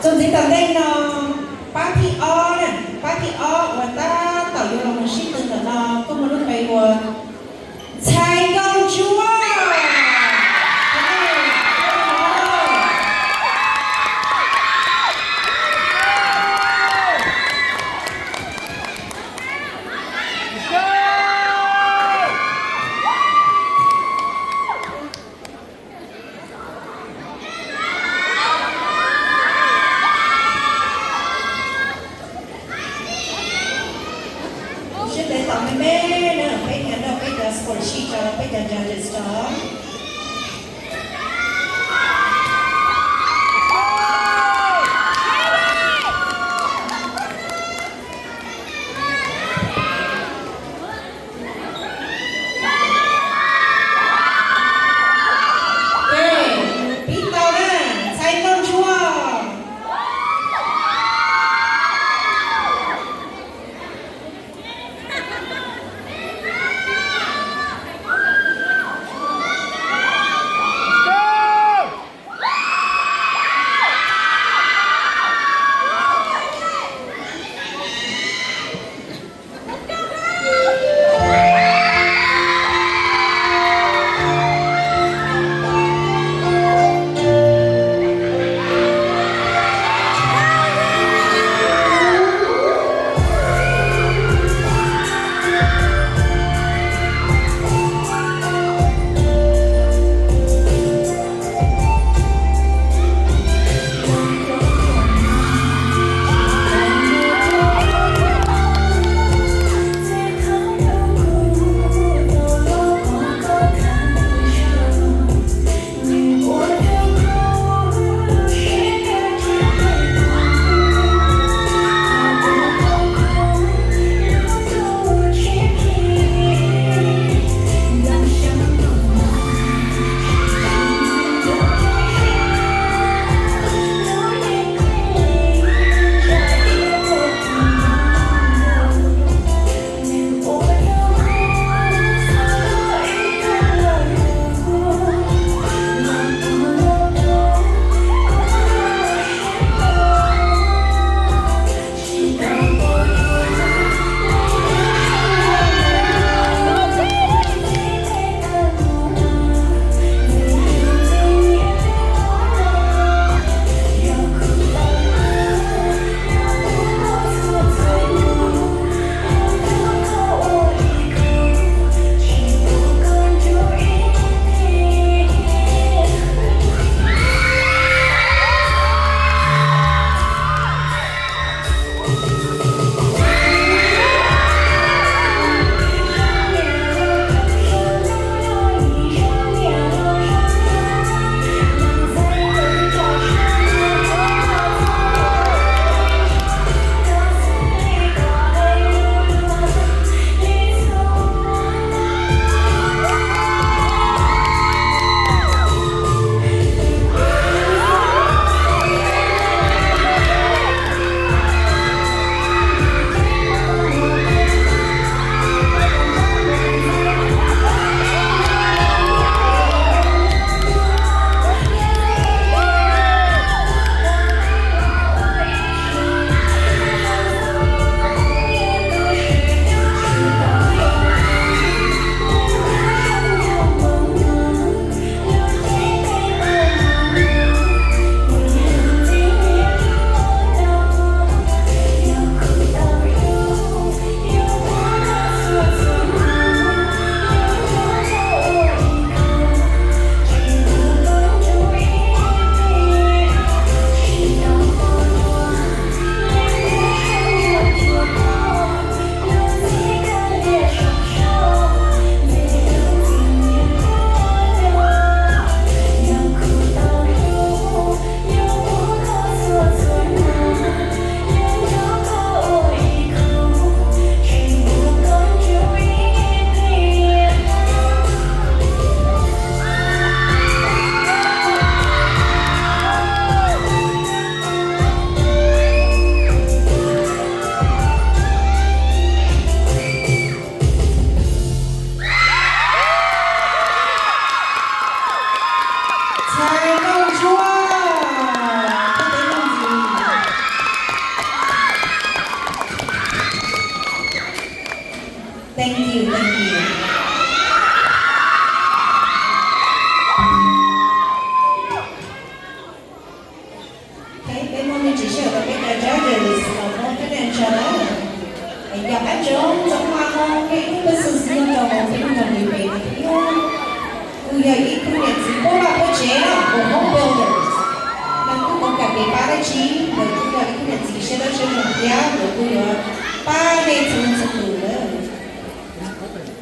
Txuas ntxiv tom ntej no, pab thib ob, pab thib ob uas tab tom yuav los mus sib tw ntawm no kuj muaj lub npe ua Ntxhais Nkauj Ntsuab. Yog qab ntsoov txog qhov no, peb ib lub business nyob rau hauv peb lub nroog New Bay no thiab. Kuv yog ib khub niam txiv puab vaj puab tsev, kuv home builders. Lawv kuj tau kam pem pab dab tsi, lawv kuj yog ib khub niam txiv siab dawb siab zoo thiab, lawv kuj yuav pab nej txhua leej txhua tus lawm.